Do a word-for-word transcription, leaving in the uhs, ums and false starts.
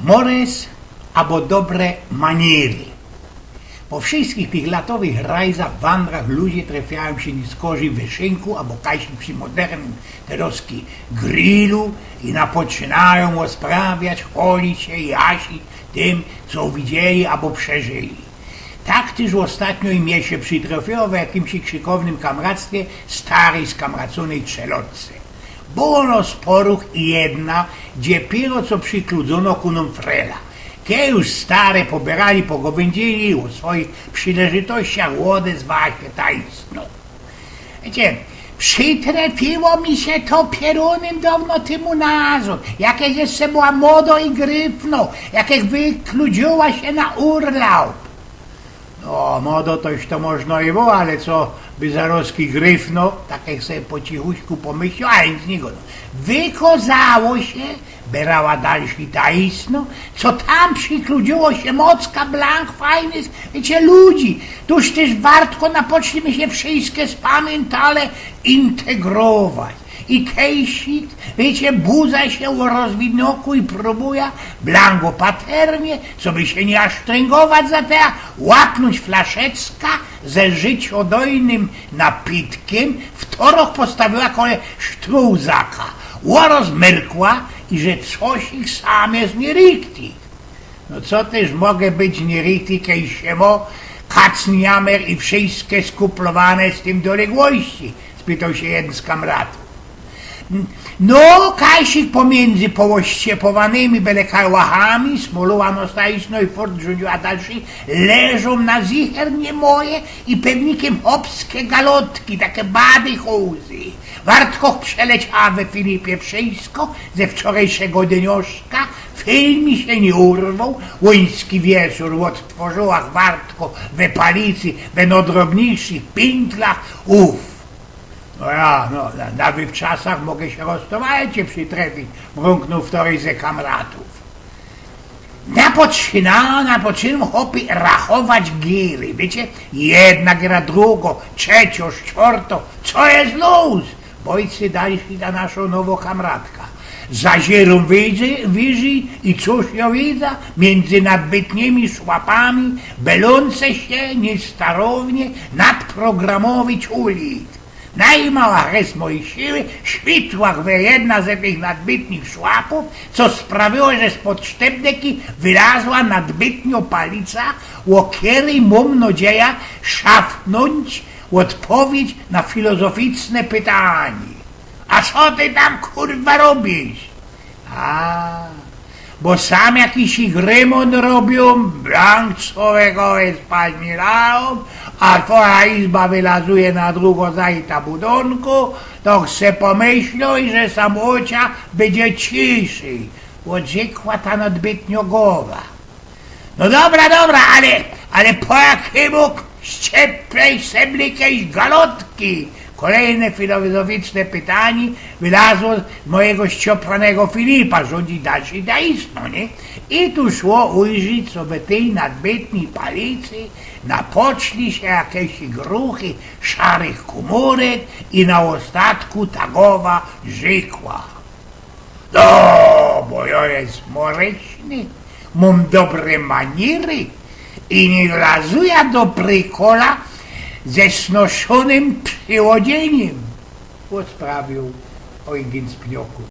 Mores abo dobre maniery. Po wszyskich tych latowych rajzach, wandrach ludzie trefiajōm sie niyskorzij we szynku abo kajsik przi modernym terozki grillu i napoczynajōm ôsprawiać, chwolić sie i jasić tym, co uwidzieli abo przeżyli. Tak tyż ôstatnio i mie sie przitrefiyło w jakimś krzykownym kamractwie staryj skamracōnyj trzelotce. Było nŏs poruch i jedna, gdzie piyro co przikludzōno ku nōm frela. Kej już stare pobierali, pogawyndzili ô swojich przileżytościach, ôdezwała sie tajsno. Wiycie, przitrefiło mi sie to pierōnym dŏwno tymu nazŏd, jak jech jeszcze była młodo i gryfno, jak jech wykludziyła sie na urlop. No, młodo to już to możno i było, ale co by zarozki gryfno, tak jech se po cichuśku pomyśloł, a nic niy gŏdōm. Wykozało sie, bierała dalszyj tajsno, co tam przikludziyło sie mocka blank fajnych, wiycie, ludzi. Tuż tyż wartko napoczli my sie wszyske spamiyntale integrować. I kejsik, wiycie, buza sie ô rozwidnoku i probuja, blank opaternie, coby sie niy asztyngować za te, łapnōńć flaszeczka ze życiodojnym napitkiym, wtoroch postawiła kole sztruzaka, ô rozmyrkła i że coś ich sam je niyrichtig. No co tyż mogã być niyrichtig, kej sie mŏ kacniamer i wszyske skuplowane z tym doległości? Spytoł sie jedyn z kamratōw. No, kajsik pomiyndzy połosciepowanymi belekałachami, smoluła nŏs tajsno i fort rzōndziła dalszyj, leżōm na zicher niymoje i pewnikiym chopske galotki, take badychōłzy. Wartko przeleciała we Filipie wszysko ze wczorejszego dnioszka, film mi sie niy urwoł, łuński wieczōr ôdtworziyła wartko we palicy, we nŏdrobniyjszych pintlach, uf. No ja, no, na, na wywczasach mogã sie roztowalcie przitrefić, mrōnknōł wtoryj ze kamratōw. Napoczynajōm, napoczynajōm, chopi, rachować giry, wiycie? Jedna gira, drugo, trzecio, szciorto, co je luz? Bojcy dalszyj ta naszo nowo kamratka. Zaziyrōm wyżyj, wyżyj i cōż jŏ widza? Miyndzy nadbytnymi szłapami belōnce sie niystarownie nadprogramowy czulit. Najmała rest mojij siły świtła we jedna ze tych nadbytnych szłapōw, co sprawiyło, że spod sztebdeki wylazła nadbytnio palica, ô keryj mōm nadzieja szafnōńć ôdpowiedź na filozoficzne pytanie. A co ty tam, kurwa, robisz? A, bo sam jakiś ich rymōnt robiōm, blank człowiekowie spać niy dajōm, a twoja izba wylazuje na drugo zajta budōnku, to se pomyślōm, że samotnia bydzie ciszyj, ôdrzykła ta nadbytnio gowa. No dobra, dobra, ale, ale po jakimu ściepłej se blykejś galotki? Kolejne filozoficzne pytanie wylazło z mojigo ściopranego Filipa, rzōndzi dalszyj tajsno, niy? I tu szło ujrzyć, co we tyj nadbytnyj palicy napoczli sie jakejś gruchy szarych kōmōrek i na ôstatku ta gowa rzykła: No, bo jŏ je moryśny, mōm dobre maniery i niy wlazuja do prykola ze snoszōnym prziłodzienim, ôsprawiōł ôjgyn z Pnioków.